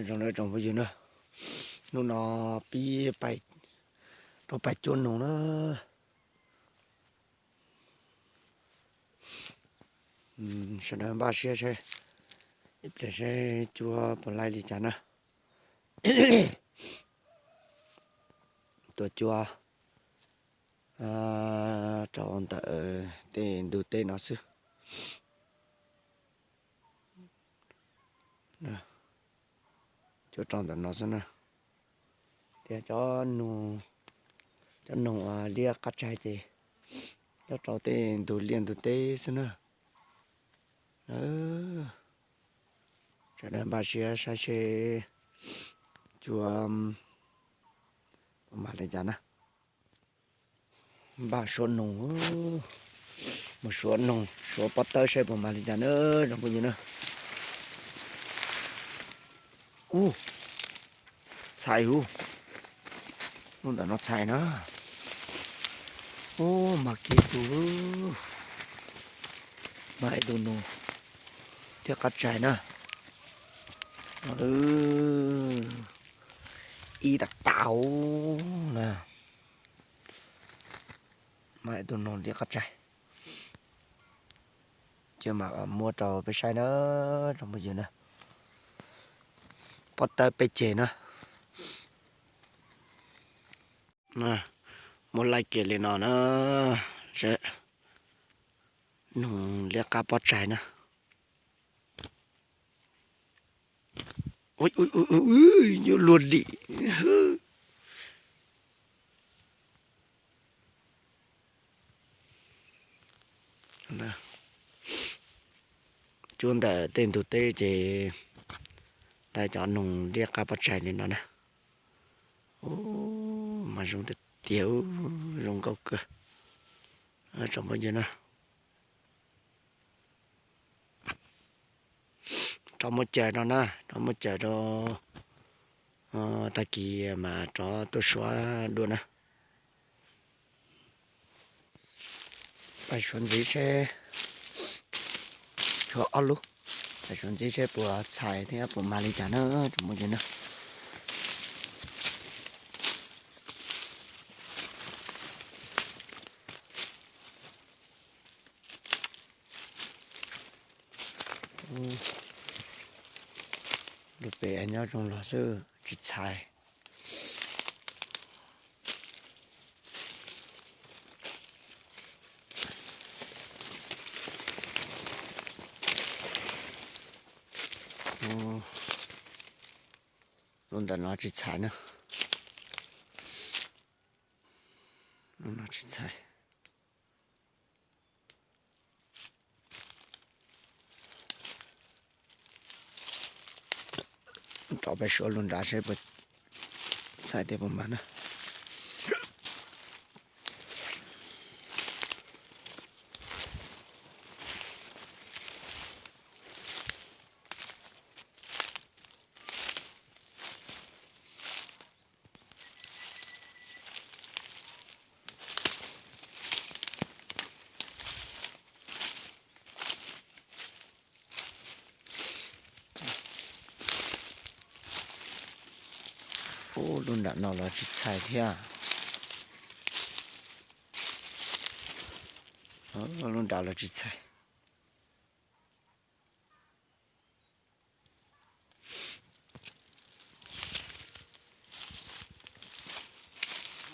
Zoo na tsoom phooj ywg na, hnub no pib rau pais cuab noog na. Sawv daws npaj siab saib ib pliag saib cuab puas laij li cas na. Tuaj cuab rau ntawm tej ntug teb no xwb. Cuab rau ntawm no xwb na. Tias cov noog, cov noog uas liab qab tsaig ces nyob rau tej ntug liaj ntug teb xwb na. Sawv daws npaj siab saib seb cuab puas mag li cas na. Npaj suav noog, mus suav noog suav pob tawb saib puas mag li cas na tsoom phooj ywg na. Ub, txhais ub, lub ntawm no txhais na. Ub, mag kiag tus, mag ib tug noog thiab qab tsaig na. Ib tas tas na. Mag ib tug noog thiab qab tsaig. Ces mam muab rau peb saib na tsoom phooj ywg na. Pob tawb peb ceg na. Muab laij kiag li no na. Noog liab qab pob tsaig na. Yuav luag dim. Cuab ntawm tej ntug teb ces lawv cov noog liab qab pob tsaig li no na. Mas zoo tiag tiag, zoo nkauj kawg tsoom phooj ywg na. Rov muab caws rau na, rov muab caws rau, tag kis mas rov tuaj suav dua na. Pais suav ntxiv seb, tshuav ob lub, pais suav ntxiv seb puas txhais thiab puas mag li cas na tsoom phooj ywg na. Lub pem nyob zoo los xwb tsis txhais. Lub ntawm no tsis txhais na. Lub no tsis txhais. Rov peb suav lub nrad seb puas txhais thiab puas mag na. Ub, lub nram no los tsis txhais thiab. Lub nrad los tsis txhais.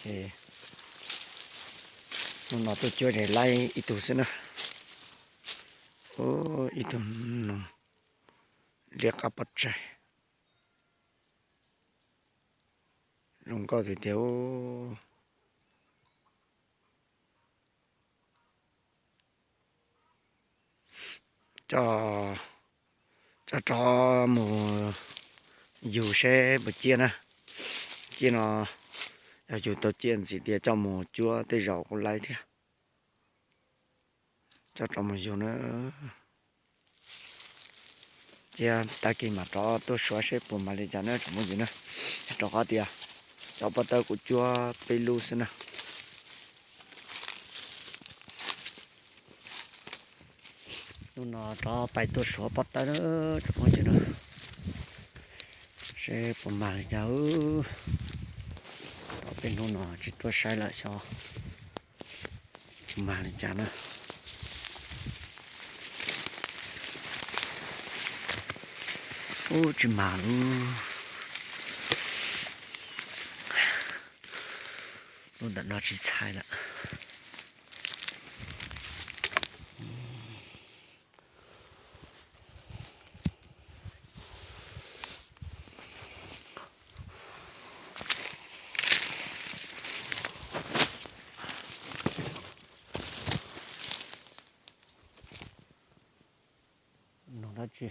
Ces hnub no tuaj cuab ze laib ib tug xwb na. Ub, ib tug noog liab qab pob tsaig. Zoo nkauj tiag tiag. Coj rov mus yug seb puas ciaj na. Ciaj no, yog yug tau ciaj ntxim tias coj mus cuab tej zaum kuj laib thiab. Coj rov mus yug na. Cia tag kis mam rov tuaj suav seb puas mag li cas na tsoom phooj ywg na. Rau qhov tias cov pob tawb kuv cuab peb lub xwb na. Hnub no rov pais tuaj suav pob tawb na, tsoom phooj ywg na, seb puas mag li cas. Tau peb hnub no tsis tuaj saib lawm xyov puas mag li cas na. Ub, tsis mag li. Lub ntawm no tsis txhais lawm. Noog dab tsi?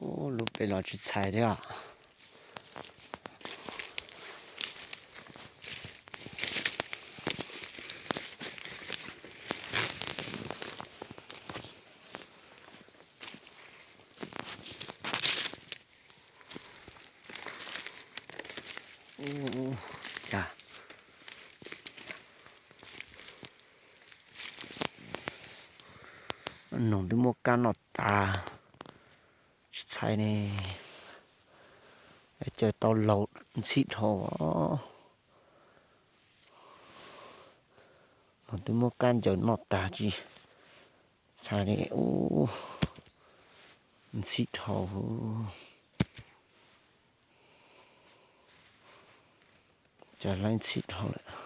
Ub, lub pem los tsis txhais thiab. Ub, cas noog twb muab kab noj tas, tsis txhais ne. Caws tau laus ntxhib dhau. Noog twb muab kab ncaws noj tas tsis txhais ne. Ub, ntxhib dhau. Cas laib ntxhib dhau lawm.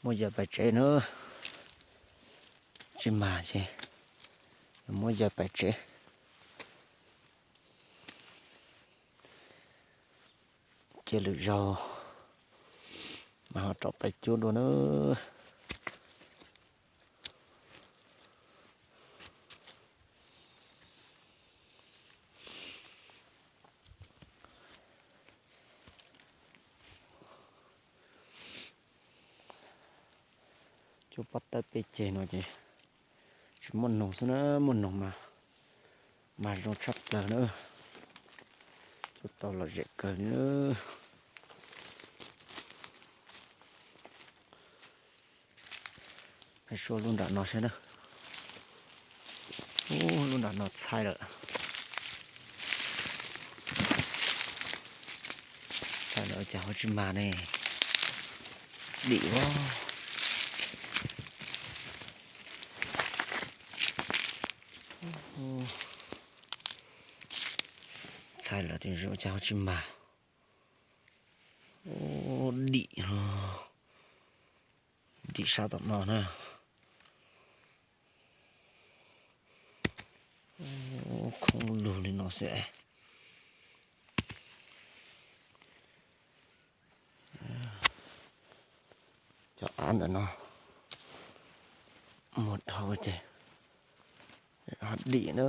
Muab yawm pais tsev na. Tsis mag ces muab yawm pais tsev. Cia lwm zaus mas ho rov pais cuab dua na. Cuab pob tawb peb ceg no ces tsis muaj noog xwb na, muaj noog mas, mas zoo tshaj plaws na. Cuab tau lom zem kawg li na. Peb suab lub nram no saib na. Ub, lub nram no txhais lawm. Txhais lawm cas ho tsis mag ne. Dim ua. Txhais lawm tiam sis ua cas ho tsis mag. Dim, dim sab tom no na. Khoob lug li no xwb. Cov av ntawm no muag dhau ces ho dim na.